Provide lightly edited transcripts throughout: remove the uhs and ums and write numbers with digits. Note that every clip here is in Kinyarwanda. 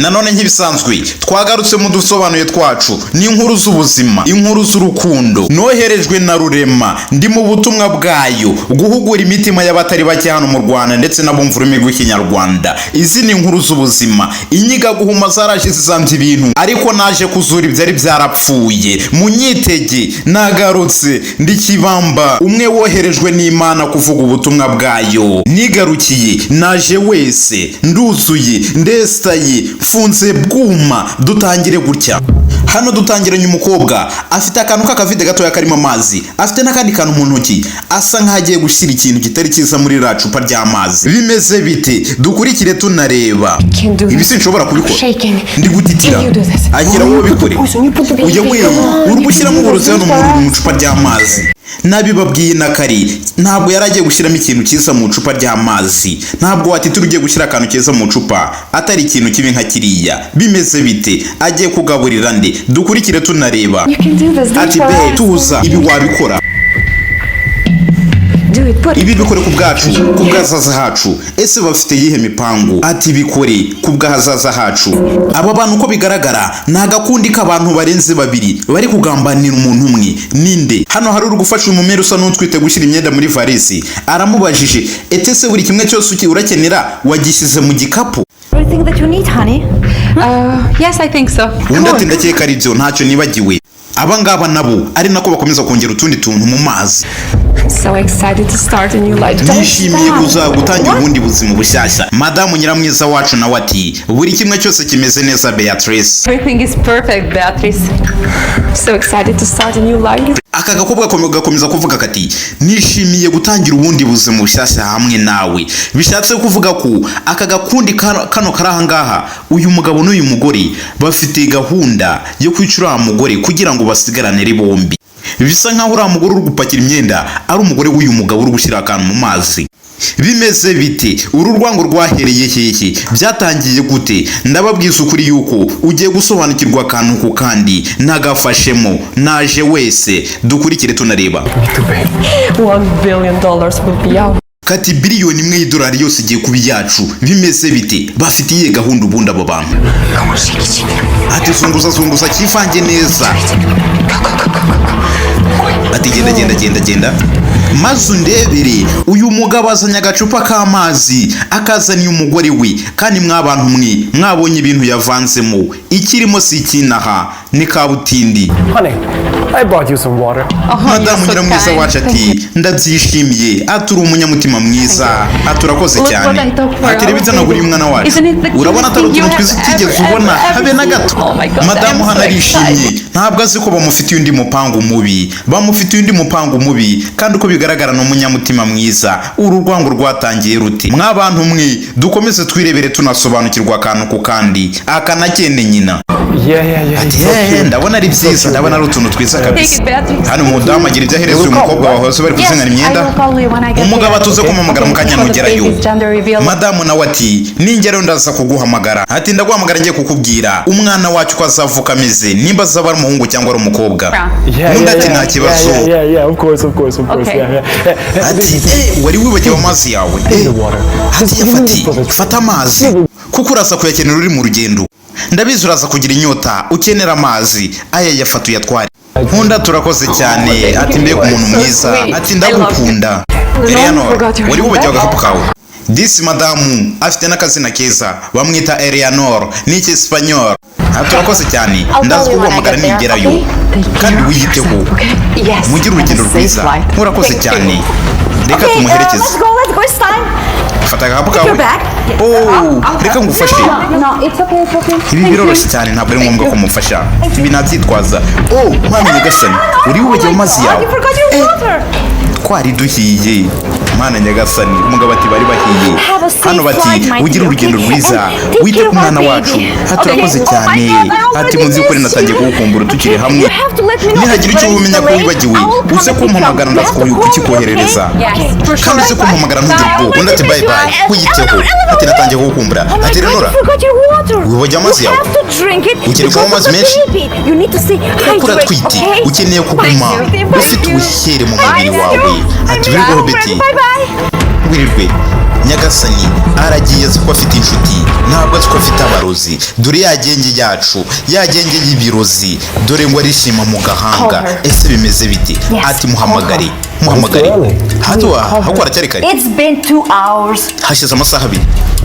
Nanone nk'ibisanzwe twagarutse mu dusobanuye twacu, ni inkuru z'ubuzima, inkuru z'urukundo. Noherejwe na Rurema, ndi mu butumwa bwayo guhugura imitima y'abatari bake hano mu Rwanda ndetse n'abumva ururimi rw'Ikinyarwanda. Izi ni inkuru z'ubuzima. Inyigaguhuma zaraje zizambye ibintu, ariko naje kuzura ibyari byarapfuye. Munyitege, nagarutse ndi Kibamba, umwe woherejwe n'Imana kuvuga ubutumwa bwayo. Nigarukiye, naje wese, nduzuye, ndesitaye, mfunze bwuma. Dutangire gutya. Hano dutangiranye umukobwa afite akantu k'akavide gatoya karimo amazi, afite n'akandi kantu mu ntoki, asa nk'aho agiye gushyira ikintu kitari cyiza muri ririya cupa ry'amazi. Bimeze bite? Dukurikire tunareba. Ibi sinshobora kubikora, ndi gutitira. Agira wowe bikore. Ujya we uri gushyiramo uburozi hano mu icupa ry'amazi. Nabibabwiye na kare, ntabwo yari agiye gushyiramo ikintu cyiza mu icupa ry'amazi. Ntabwo watitira ugiye gushyira akantu keza mu icupa atari ikintu kibi nka kiriya. Bimeze bite? Agiye kugaburira nde? Dukurikire tunareba. Ati: "Be tuza, ibi wabikora." "Ibi bikore ku bwacu, ku bw'ahazaza hacu." Ese bafite iyihe mipangu? Ati: "Bikore ku bw'ahazaza hacu." Aba bantu uko bigaragara ni agakundi k'abantu barenze babiri bari kugambanira umuntu umwe. Ninde? Hano hari uri gufasha umumeri usa n'utwite gushyira imyenda muri varisi. Aramubajije ete: "Se buri kimwe cyose urakenera wagishyize mu gikapu?" Everything that you need, honey. Yes, I think so. Undi ati: "Ndakeka ari byo, ntacyo nibagiwe." Aba ngaba nabo ari nako bakomeza kongera utundi tuntu mu mazi. I'm so excited to start a new life. Nishimiye kuza gutangira ubundi buzima bushyashya. Madamu Nyiramwiza wacu nawe ati: "Buri kimwe cyose kimeze neza, Beatrice." Everything is perfect, Beatrice. So excited to start a new life. Aka gakobwa gakomeza kuvuga kati: "Nishimiye gutangira ubundi buzima bushyashya hamwe nawe." Bishatse kuvuga ko aka gakundi kano kari aha ngaha, uyu mugabo n'uyu mugore bafite gahunda yo kwica uriya mugore kugira ngo basigarane ari bombi. Bisa nkaho uriya mugore uri gupakira imyenda ari umugore w'uyu mugabo uri gushyira akantu mu mazi. Bimeze bite? Uru rwango rwahereye hehe? Byatangiye gute? Ndababwiza ukuri yuko ugiye gusobanukirwa akantu ku kandi nagafashemo. Naje wese, dukurikire tunareba. $1 billion will be ours. Kati: "1 biliyoni y'idolari yose igiye kuba iyacu." Bimeze bite? Bafite iyihe gahunda ubundi abo bantu? Ati: "Zunguza, zunguza, cyivange neza." Ati: "Genda, genda, genda, genda." Maze undebere, uyu mugabo azanye agacupa k'amazi, akazaniye umugore we. Kandi mwabantu mwe, mwabonye ibintu yavanzemo? Ikirimo si ikinaha, ni kabutindi. Honey, I brought you some water. Madamu Nyiramwiza wacu ati: "Ndabyishimiye." Ati: "Uri umunyamutima mwiza." Ati: "Urakoze cyane." Ati: "Reba ibyo naguriye umwana wacu. Urabona atari utuntu twiza utigeze ubona habe na gato?" Madamu hano arishimye, ntabwo azi ko bamufitiye undi mupangu mubi, bamufitiye undi mupangu mubi. Kandi uko bigaragara ni umunyamutima mwiza. Uru rwango rwatangiye ruti? Mwabantu mwe, dukomeze twirebere tunasobanukirwa akantu ku kandi. Aka nakene nyina. Yeah. Ati: It's so "Yeee, cute. ndabona ari byiza, ndabona ari utuntu twiza kabisa." Hano umudamu agira ibyo ahereza uyu mukobwa wahoze bari kuzingana imyenda. Umugabo atuze kumuhamagara mu kanya nugerayo. Madamu nawe ati: "Ningerayo ndaza kuguhamagara." Ati: "Ndaguhamagara ngiye kukubwira umwana wacu uko azavuka ameze, nimba azaba ari umuhungu cyangwa ari umukobwa." Undi ati: "Nta kibazo." Yeah, of course, of course, of course. Okay. Yeah. Ati: "Eh, wari wibagiwe amazi yawe." The water. Ati: "Yafati, fata amazi kuko uraza kuyakenera uri mu rugendo. Ndabizi uraza kugira inyota, ukenera amazi. Aya yafata uyatware." Nkunda, turakoze cyane. Ati: "Mbega umuntu mwiza." Ati: "Ndagukunda." Eleanor, wari wubagiwe agakapu kawe. Disi madamu afite n'akazina keza, bamwita Eleanor, ni icyesipanyol. Ati: "Turakoze cyane, ndaza kuguhamagara nigerayo, kandi wiyiteho, mugire urugendo rwiza. Murakoze cyane." Reka tumuherekeze. Let's go, let's go, it's time. Fata agakapu kawe. Your bag. Oh, reka ngufashe. No, it's okay, it's okay. Ibi biroroshye cyane, ntabwo ari ngombwa ko mufasha, ibi nabyitwaza. Oh, mwana nyagasani, uri wibagiwe amazi yawe. You forgot your water. Twari duhiye, mwana nyagasani. Umugabo ati: "Bari bahiye." Hano bati: "Ugire urugendo rwiza, wite ku mwana wacu." Ati: "Urakoze cyane." Ati: "Mu by'ukuri natangiye kugukumbura tukiri hamwe. Nihagira icyo umenya ko wibagiwe, uze kumpamagara, ndaza kukikoherereza, kandi uze kumpamagara, ntugire ubwoba." Undi ati: "Bye bye, wiyiteho." Ati: "Natangiye kugukumbura." Ati: "Renora, wibagiwe amazi yawe, ukeneye kunywa amazi menshi kuko uratwite, ukeneye kuguma ufite ubushyere mu mubiri wawe." Ati: "Biriho beti." Wirirwe nyagasani. Aragiye, azi ko afite inshuti, ntabwo azi ko afite abarozi. Dore ya genge yacu, ya genge y'ibirozi, dore ngo arishima mu gahanga. Call her. Ese bimeze bite? Yes, Ati muhamagare, muhamagare. Early. Hato hako haracyari kare. It's been 2 hours. Hashize amasaha 2.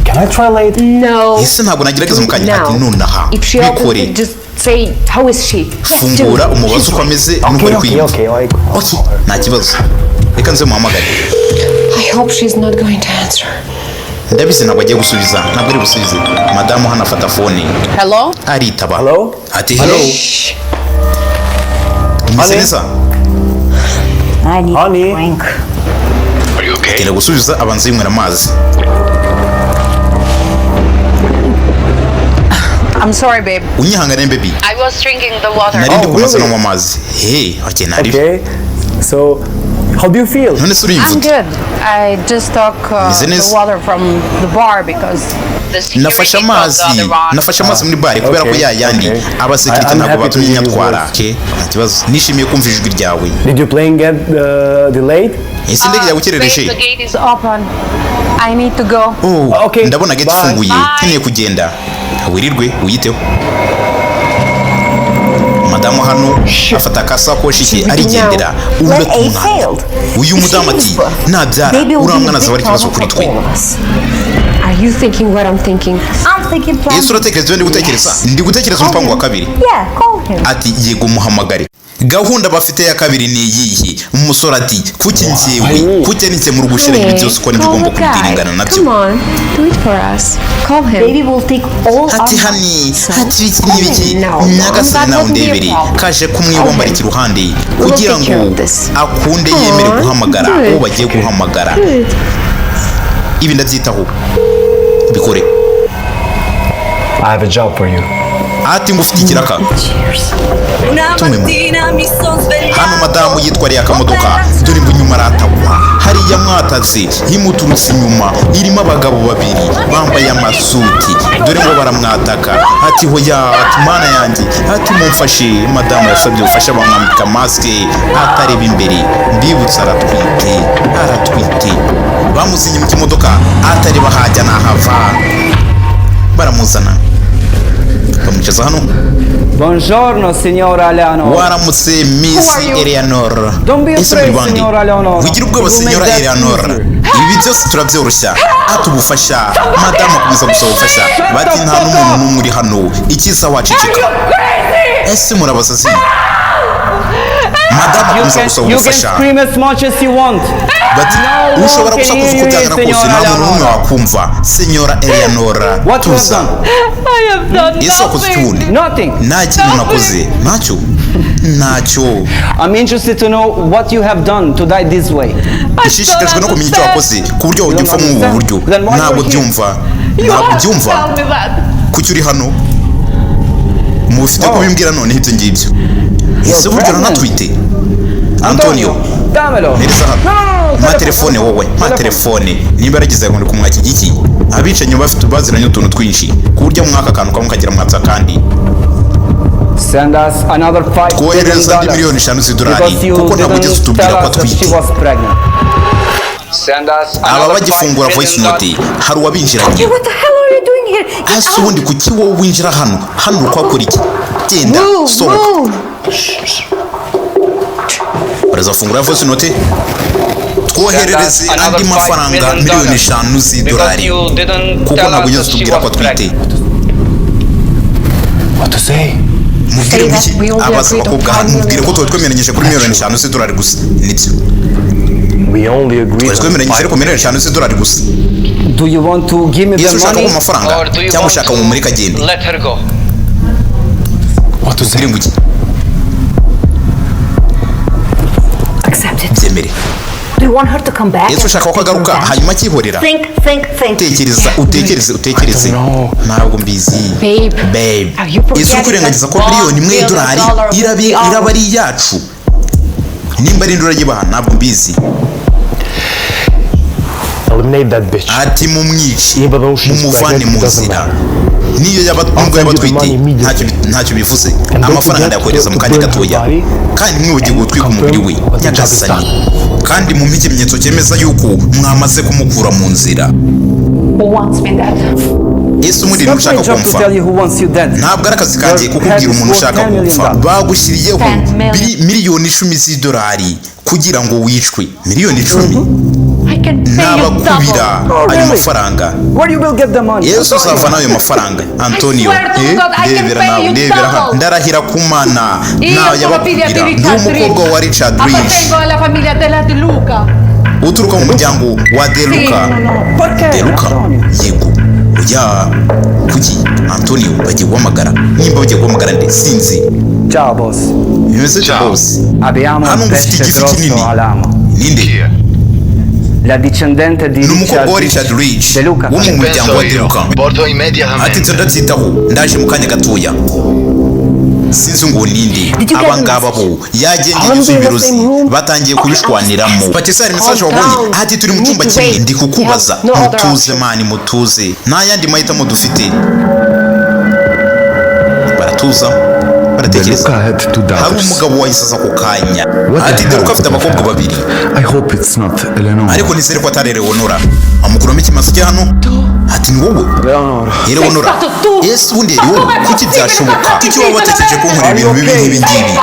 Can I try later? No. Ese ntabwo nagerageza mu kanya? Ati Now. nonaha If she opens bikore. it, just say, how is she? Fungura umubaze uko ameze nuko Okay, ari okay, kwiyumva. okay. Like, Okay, nta kibazo, reka nze muhamagare. I hope she's not going to answer. Ndabizi ntabwo agiye gusubiza, ntabwo ari busubize. Madamu hano afata phone. Hello? Aritaba. Hello? Ati hello, umeze Honey? neza? I need Honey? a drink. Are you okay? Tera gusubiza, abanza yinywera amazi. I'm sorry, babe. Unyihangane, baby. I was drinking the water. Nari ndi Oh, kumaze really? nanywa amazi. He, okay, nari. Okay. So, how do you feel? None se uriyumva I'm ute? good. I just took Meze neza. the water from the bar because the Nafashe security called amazi the other one. nafashe amazi muri bare kubera ko Okay, ya yandi okay. abasekirite I'm ntabwo happy to batumye hear your nyatwara. voice. Okay, nta kibazo, nishimiye kumva ijwi ryawe. Did your plane get delayed? Ese indege yagukerereje? Babe, the gate is open. I need to go. Oh, Okay, ndabona gate bye. ifunguye, nkeneye kugenda. Wirirwe, wiyiteho. Madamu hano afata akasakoshi ke arigendera. Undi Plan ati A umwana failed. uyu mudamu ati nabyara Baby will uriya be mwana a azaba ari big ikibazo problem kuri for twe. all of us. Are you thinking what I'm thinking? I'm thinking plan Ese B. uratekereza ibyo ndi gutekereza? Yes. Ndi gutekereza Call umupango wa him. kabiri. Yeah, call him. Ati yego, muhamagare. Gahunda bafite ya kabiri ni iyihe? Umusore ati kuki njyewe, kuki nitse mu gushyira ibi byose uko nibyo ugomba Call the guy. kubidiringana nabyo. Come on, do it for us. Call him. Baby will take all Ati our honey money. So, ati ibiki call n'ibiki. him. No, Nyagasani, that nawe wouldn't be a undebere problem. kaje kumwibombarika iruhande will kugira take care ngo of this. akunde yemere Aw, guhamagara do it. uwo bagiye guhamagara. Do it. Ibi ndabyitaho, bikore. I have a job for you. Ati ngo ufite ikiraka. Cheers. Tumwe hano madamu yitwariye akamodoka, dore ngo inyuma aratagwa. Hariya mwataze imuturutse inyuma, irimo abagabo babiri bambaye amasuti, dore ngo baramwataka. Ati hoya, ati mana yanjye, ati mumfashe. Madamu yasabye ubufasha, bamwambika masike atareba imbere. Mbibutsa aratwite, aratwite. Bamuzinye mu kimodoka atareba hajya n'ahava, baramuzana bamwicaza hano. Buongiorno, signora Eleanor. Waramutse, Miss Who are you? Eleanor. Don't be Ese muri afraid, bande? Signora Eleanor. Wigira ubwoba, We will make Signora that Eleanor. easier. Ibi byose turabyoroshya. Ati ubufasha. Madamu akomeza gusaba ubufasha. Bati nta n'umuntu n'umwe uri hano, icyiza waceceka. Ese murabasazi? Madamu You akomeza can, gusaba you can ubufasha. scream as much as you want. Bati No one ushobora can gusakuza hear uko you, byangana kose, Signora nta muntu n'umwe Eleanor. wakumva. Signora Eleanor, What you have tuza. done? I have done Ese wakoze iki wundi? Nothing. Nta kintu nakoze, ntacyo, ntacyo. I'm interested to know what you have done to die this way. Nshishikajwe no kumenya icyo wakoze ku buryo wajya upfa muri ubu buryo. Then why Ntabwo you're here? byumva, ntabwo byumva. Kuki uri hano? Mufite kubimbwira noneho ibyo ngibyo. Ese buryo pregnant. uranatwite, Antonio? Dammelo. Mpereza hano. No, no, no, no. Mpa telefone wowe, mpa telefone. Nimba yaragize ngo ndi kumwaka igiki, abicanyi bafite baziranye utuntu twinshi ku buryo mwaka akantu kamwe kagira mwatsa kandi. Send us another 5 billion Twoherereza andi dollars. miliyoni 5 z'idolari Because you kuko ntabwo ugeze didn't utubwira tell ko us that she atwite. was pregnant. Send us Aba another bagifungura 5 voice billion note, dollars. hari uwabinjiranye. What the hell are you doing here? Get Hasi out. ubundi kuki wowe winjira hano? Hano uri kuhakora iki? Genda, Move, sohoka. move. Barazafungura voice note. Twoherereze Send us andi another mafaranga 5 million miliyoni dollars. 5 z'idolari Because you didn't kuko tell ntabwo us ugeze that she utubwira ko was atwite. pregnant. What to say? Mubwire Say ngo that iki we only abaza agreed on abakobwa 5 mubwire million ko tuba twemeranyije kuri miliyoni 5 z'idolari gusa, nibyo? We only agreed Twari on twemeranyije 5 ariko miliyoni 5 z'idolari gusa. Do you want to give me Ese the ushaka money? ko amafaranga Or do you cyangwa want ushaka to ngo mumureke agende? let her go? What to say? Mubwire ngo iki? Accept it. Byemere. Do you want her to come back? Ese ushaka ko agaruka hanyuma akihorera? Think, think, think. Tekereza, utekereze, utekereze. I don't know. Ntabwo mbizi. Babe. Babe, Are you forgetting ese uri kwirengagiza ko that miliyoni 1 y'idolari $1 billion iraba ari iyacu? Nimba ari urayibaha, ntabwo mbizi. Eliminate that bitch. Ati mumwice, Even though she's mumuvane pregnant, mu it doesn't nzira. matter. Niyo yaba nubwo send yaba you the atwite, money immediately. ntacyo bivuze. And don't Amafaranga forget ndayakohereza mu to kanya burn her gatoya. body Kandi ntimwibagirwe and gutwika umubiri we. confirm when the job is Nyagasani. done. Kandi mumpe ikimenyetso cyemeza yuko mwamaze kumukura mu nzira. Who wants me dead? Ese ubundi It's not ntushaka my job to kumfa? tell you who wants you dead. Ntabwo ari akazi kanjye kukubwira umuntu ushaka gupfa. Bagushyiriyeho 10 miliyoni z'idolari kugira ngo wicwe. 10 miliyoni. I can pay you Nabakubira double. Oh, ayo really? mafaranga. Where you will get the money? Yesu, uzava ayo mafaranga, Antonio? I swear to God, I can Ndebera pay nawe, you ndebera hano. double. Ndarahira ku Mana, Io sono figlia nayabakubwira. di Ndi Richard umukobwa Rich. wa Richard Rich. Appartengo alla famiglia della De Luca. Uturuka mu muryango wa De Luca. Perché? De Luca? Antonio? Yego. Oya, kuki Antonio bagiye guhamagara? Nimba bagiye guhamagara nde, sinzi. Ciao boss. Bimeze bite, boss? Abbiamo Hano un ngo ufite pesce igifi grosso kinini. all'amo. Ninde? La discendente di Ni umukobwa wa Richard Richard Rich De Luca. wo mu muryango Penso wa De io. Luca. Porto Ati immediatamente. nzo ndabyitaho, ndaje mu kanya gatoya. Sinzi ngo ninde. Did you get Aba ngaba bo yagendeye yuzuye ibirozi, batangiye kubishwaniramo. Bati se hari message wabonye? Ati turi mu cyumba kimwe, ndi kukubaza. Mutuze man, mutuze, nta yandi mahitamo dufite. Baratuza, baratekereza. Luca had two Hari daughters. umugabo wahise aza ako kanya. What the Ati hell Deruka afite could have abakobwa happened? babiri. I hope it's not Eleonora. Ariko nizere ko atari Eleonora. Amukuramo ikimasa cye hano. Ati ni wowe, Leonora. Eleonora? Sei stato tu! Ese ubundi yari wowe? Kuki byashoboka? Kuki waba watekereje kunkorera ibintu bibi nk'ibi ngibi?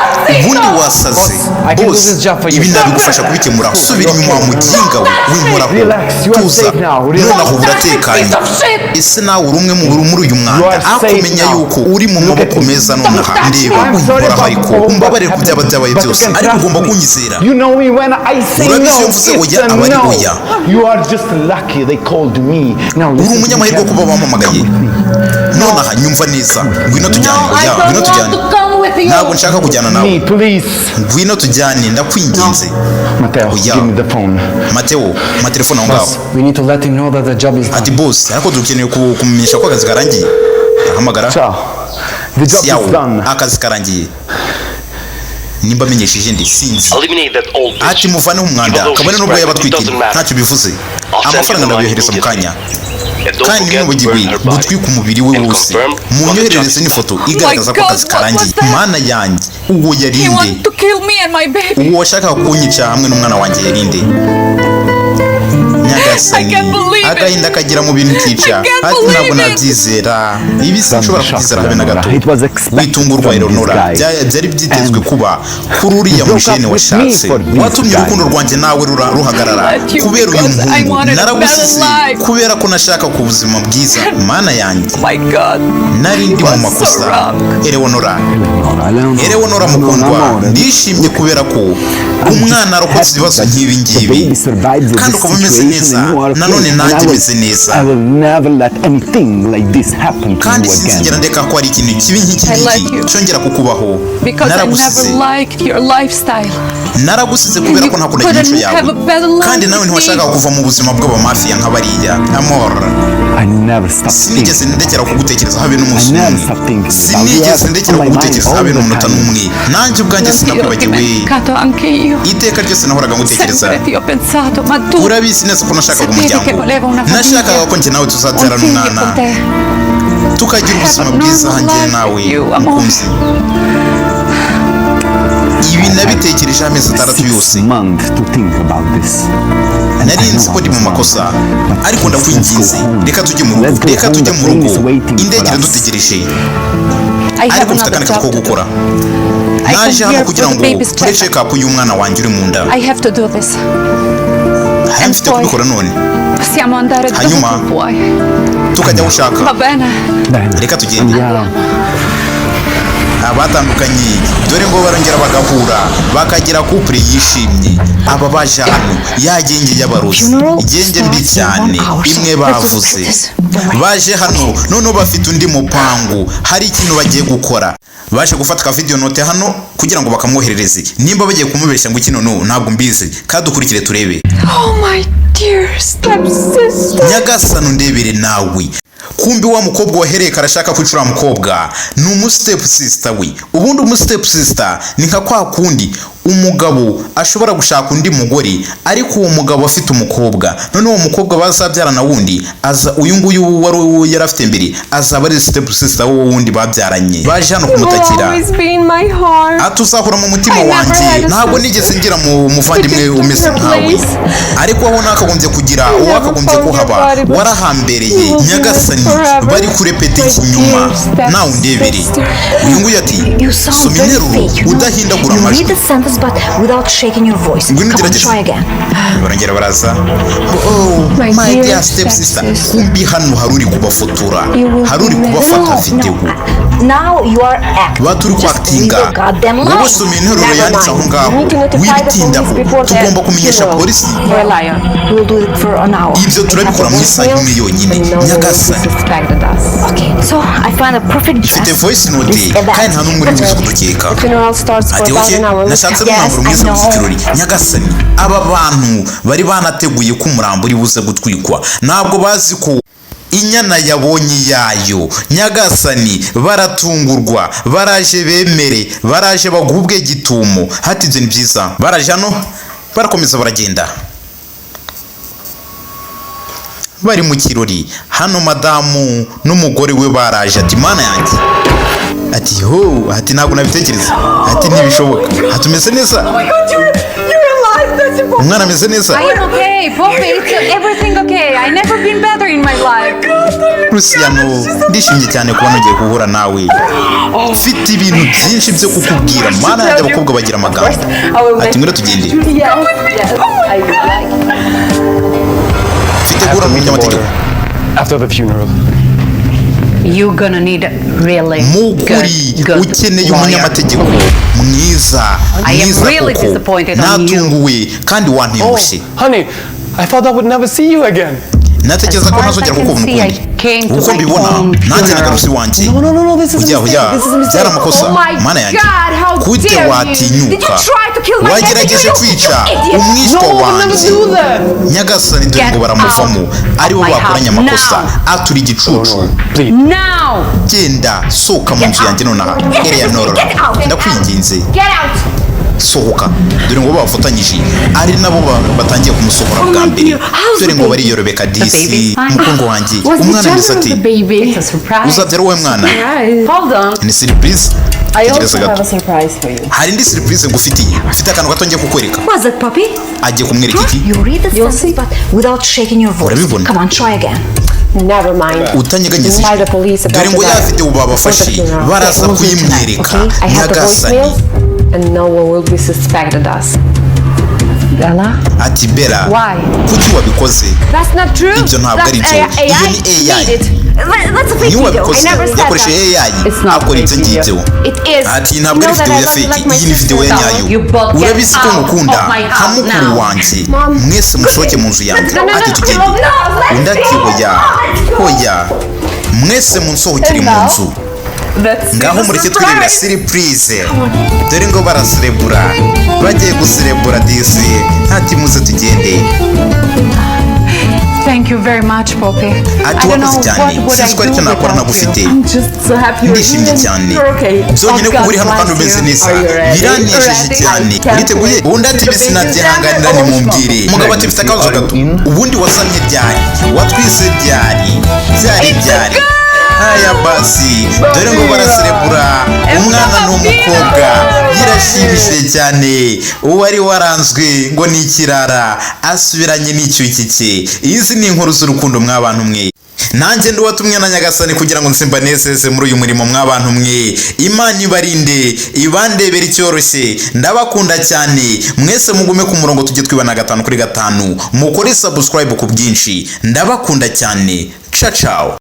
Ubundi wasaze. I can do Boss, this job for you. ibi nabigufasha kubikemura. Subira inyuma wa muginga we, winkoraho. Relax, you are Tuza. safe now. Relax. Nonaho uratekanye. Piece of shit! Ese nawe uri umwe muri uyu You mwanda? are safe Akumenya now. yuko uri mu Look at maboko me. meza nonaha. Ndeba, I'm sorry winkoraho, about ariko all umbabarire that ku byaba happened, byabaye but you byose, can ariko trust ugomba me. kunyizera. You know me, when I say Urabizi no, iyo mvuze it's oya, a aba ari no. oya. You are just lucky they called me. Now Uri listen to me umunyamahirwe kuba carefully. wampamagaye nonaha. Nyumva neza, ngwino tujyane. No, I Oya, ngwino don't want tujyane. to come with you. Ntabwo nshaka kujyana nawe. Me, please. Ngwino tujyane, ndakwinginze. Matteo, Oya. give me the phone. Mateo, ma telefone aho ngaho. Boss, we need to let him know that the job is Ati done. boss, ariko dukeneye kumumenyesha ko akazi karangiye. Ahamagara. Ciao. The job Siyawo, is done. akazi karangiye. Nimba amenyesheje ndi, sinzi. Eliminate that old bitch. Ati muvaneho umwanda, kabone n'ubwo yaba atwite, ntacyo bivuze. Amafaranga ndayohereza mu kanya. Kandi ntimwibagirwe gutwika umubiri we wose, munyoherereze n'ifoto igaragaza ko akazi karangiye. Mana yanjye, uwo He yarinde? want to kill me and my baby. Uwo washakaga kunyica hamwe n'umwana wanjye yarinde? Nyagasani! I can't believe it. Agahinda kagira mu bintu kica. I can't Ati ntabwo believe it. nabyizera, ibi sinshobora kubyizera habe na gato. It was expected Witungurwa, from this Eleonora. guy. Byari byitezwe And kuba kuri uriya broke mujene up with me washatse, for this watumye guy. urukundo rwanjye nawe ruhagarara let you kubera uyu because I muhungu. wanted a Naragusize better life. kubera ko nashaka ku buzima bwiza. Mana yanjye! My God. Nari ndi mu was so makosa. wrong. Eleonora, Eleonora, Eleonora, Eleonora mukundwa, amore. ndishimye kubera ko umwana arokotse ibibazo nk'ibi ngibi kandi ukaba umeze neza nanone, nanjye meze neza. I will never let anything like this happen to Kandi you sinzigera again. ndeka ko hari ikintu kibi nk'iki I ngiki like you. cyongera kukubaho. Because I never Naragusize, liked your lifestyle. naragusize kubera ko ntakundaga You imico couldn't yawe, have a better life kandi nawe with me. ntiwashakaga kuva mu buzima bw'abamafiya nk'abariya, amor. I never stopped Sinigeze thinking. ndekera kugutekereza habe n'umunsi I never n'umwe. stopped thinking about you. Sinigeze ndekera On my mind kugutekereza all habe the n'umunota time. n'umwe. Nanjye ubwanjye Non ti ho sinakwibagiwe. dimenticato anche io. Iteka ryose nahoraga ngutekereza. Sempre ti ho pensato, ma tu Urabizi neza ko nashakaga sapevi umuryango. che volevo una Nashakaga famiglia. ko njye nawe tuzabyarana Un figlio umwana, con te. tukagira ubuzima Have a bwiza normal njye life nawe, with you, amore. mukunzi. Ibi nabitekerejeho amezi 6 6 yose. months to think about this. Nari nzi ko ndi mu makosa, ariko ndakwinginze, reka tujye mu rugo, reka tujye mu rugo, indege iradutegereje. I have Ariko mfite another akandi kazi job ko to do. gukora. I Naje come hano here kugira for ngo the baby's nkore check-up. check up y'umwana wanjye uri mu nda. I have to do this. Hari mfite kubikora none. Possiamo andare dove Hanyuma, tu vuoi. tukajya aho ushaka. Va bene? Reka tugende. Andiamo. Abatandukanye dore ngo barongera bagahura, bakagira couple yishimye. Aba baje hano ya gang y'abarozi, igenge mbi cyane imwe bavuze. Baje hano noneho bafite undi mupangu, hari ikintu bagiye gukora. Baje gufata ka video note hano kugira ngo bakamwoherereze. Nimba bagiye kumubeshya ngo iki noneho, ntabwo mbizi. Kadukurikire turebe. Oh my dear stepsister. Nyagasani, ndebere nawe. Kumbi wa mukobwa wahereye karashaka kwica uriya mukobwa ni umu step sister we. Ubundi umu step sister ni nka kwa kundi Umugabo ashobora gushaka undi mugore, ariko uwo mugabo afite umukobwa. Noneho uwo mukobwa bazabyarana wundi aza, uyu nguyu wari uwo yari afite mbere azaba ari step sister wo wundi babyaranye. Baje hano You will kumutakira. always be in my heart. Ati: "Uzahora mu mutima I never wanjye. had a Ntabwo sister. nigeze ngira mu muvandimwe umeze nkawe, ariko aho nakagombye kugira uwo wakagombye kuhaba warahambereye." Nyagasani, bari kurepeta ikinyuma nawe undebere. Uyu nguyu ati: You sound "Soma very interuro fake, you know? udahindagura You read amajwi." the sentence but without shaking your voice. Ngwino Come on, ugerageze. try again. Barongera baraza: "Oh, My my dear dear step sister." step-sister. Kumbi hano hari uri kubafotora, You will hari uri be kubafata No, videwo. no. Now you are acting. Ba turi Just read kwakitinga. the goddamn Wowe line. soma interuro Never yanditse aho mind. ngaho, We need to notify the wibitindaho. police before the Tugomba kumenyesha funeral. polisi. You're a liar. We'll do it for an hour. Ibyo turabikora mu isaha imwe yonyine. And no one will be Nyagasani. suspected us. Okay, so I find a perfect dress. Mfite voice note This event. kandi nta n'umwe uri buze kudukeka. The funeral starts for Ati: about "Okay, an hour. nashatse Yes, n'umwambaro mwiza I know. w'iki kirori." Nyagasani, aba bantu bari banateguye ko umurambo uri buze gutwikwa, ntabwo bazi ko inyana yabonye iyayo. Nyagasani, baratungurwa. Baraje bemere, baraje bagubwe gitumo. Hati ibyo ni byiza. Baraje hano, barakomeza baragenda, bari mu kirori hano. Madamu n'umugore we baraje. Ati: "Mana yanjye." Ati: "Ho." Ati: "Ntabwo nabitekereza." Ati: "Ntibishoboka." Ati: "Umeze neza? Umwana ameze neza?" I am okay, Poppy. It's everything okay. I never been better in my life. Luciano, ndishimye cyane kuba nongeye guhura nawe. Mfite ibintu byinshi byo kukubwira. Mana yanjye, abakobwa bagira amagambo. Ati: "Ngwino tugende." Yes, I would like. Mfite guhura n'umunyamategeko. After the funeral. You're gonna need a really Mu kuri good, good ukeneye lawyer. umunyamategeko mwiza, I am mwiza really koko. disappointed on you. Natunguwe kandi wantengushye. Honey, I thought I would never see you again. Natekereza ko As far as ntazongera I can kukubona see, ukundi. I came to Uko my mbibona, own nanjye funeral. nagarutse iwanjye. No, no, no, no, this is a Ujya mistake. ujya This is a mistake. byari amakosa. Oh my Mana yanjye, God, how gute dare you? watinyuka? Did you try to kill my Wagerageje nephew, you kwica idiot? umwishywa No, I would never wanjye. do that. Nyagasani, dore ngo Get baramuvamo out aribo of my bakoranye house amakosa. now. Atura igicucu. Please. Now! Genda, sohoka mu nzu yanjye nonaha. Get Eleanor, out. ndakwinginze, Get out! sohoka. Dore ngo bafatanyije, ari nabo batangiye kumusohora bwa mbere. Dore ngo bariyorobeka disi. Baby's fine. Mukundwa wanjye, umwana ameze ati? Baby. It's a surprise. Uzabyara wowe mwana? Hold on. Ni surprise. I Tegereza also have gato, a surprise for you. hari indi surprise ngufitiye. Mfite akantu gato ngiye kukwereka. What's that, puppy? Agiye kumwereka iki? You read the sentence but without shaking your voice. Urabibona? Come on, try again. Never mind. Utanyeganyeza Why ijwi. the police about Dore ngo the ya diary videwo babafashe, for the funeral. baraza We'll do tonight, kuyimwereka. okay? I have the Nyagasani. voicemails and no one will be suspected us. Bella? Ati: "Bella, Why? kuki wabikoze?" That's not true. Ibyo ntabwo ari byo. That's Iyo AI ni AI. made it. That's a fake Niwe video. wabikoze. I never said Yakoresheje AI It's not akora ibyo fake video. ngibyo. It is. Ati: "Ntabwo You ari know videwo that ya I love you fake, like my iyi ni videwo ya sister. nyayo." You both get Urabizi ko out ngukunda of my nka house mukuru now. wanjye. Mwese musohoke mu nzu yanjye. No, no, no, Ati: no, "Tugende." no, let's Undi ati: go. "Hoya, hoya, mwese munsohokere mu nzu." That's Ngaho mureke twirebera surprise. Dore ngo baraserebura, bagiye guserebura disi. Ati: "Muze tugende." Thank you very much, Poppy. Ati: I don't "Wakoze know cyane. what would I Sinzi ko do aricyo nakora without ntagufite." you. I'm just so happy you're Ndishimye here. cyane. You're okay. Byonyine Oh, kuba uri God hano kandi bless umeze you. neza Are you ready? biranejeje Ready? cyane. I can't Uriteguye? wait. Undi ati: The baby's "Sinabyihanganira, down. nimumbwire." Umugabo ati: "Mfite akabazo gato. Ubundi wasamye ryari? Watwise ryari? Byari ryari?" Haya basi, dore ngo baraserebura. Umwana ni umukobwa, birashimishije cyane. Uwari waranzwe ngo ni ikirara asubiranye n'icyuki cye. Izi ni inkuru z'urukundo mw'abantu mwe. Nanjye ndi uwatumwe na Nyagasani kugira ngo nsimbanezeze muri uyu murimo mw'abantu mwe. Imana ibarinde, ibandebera icyoroshye. Ndabakunda cyane mwese. Mugume ku murongo, tujye twibana gatanu kuri gatanu. Mukore subscribe ku bwinshi. Ndabakunda cyane. Ciao ciao.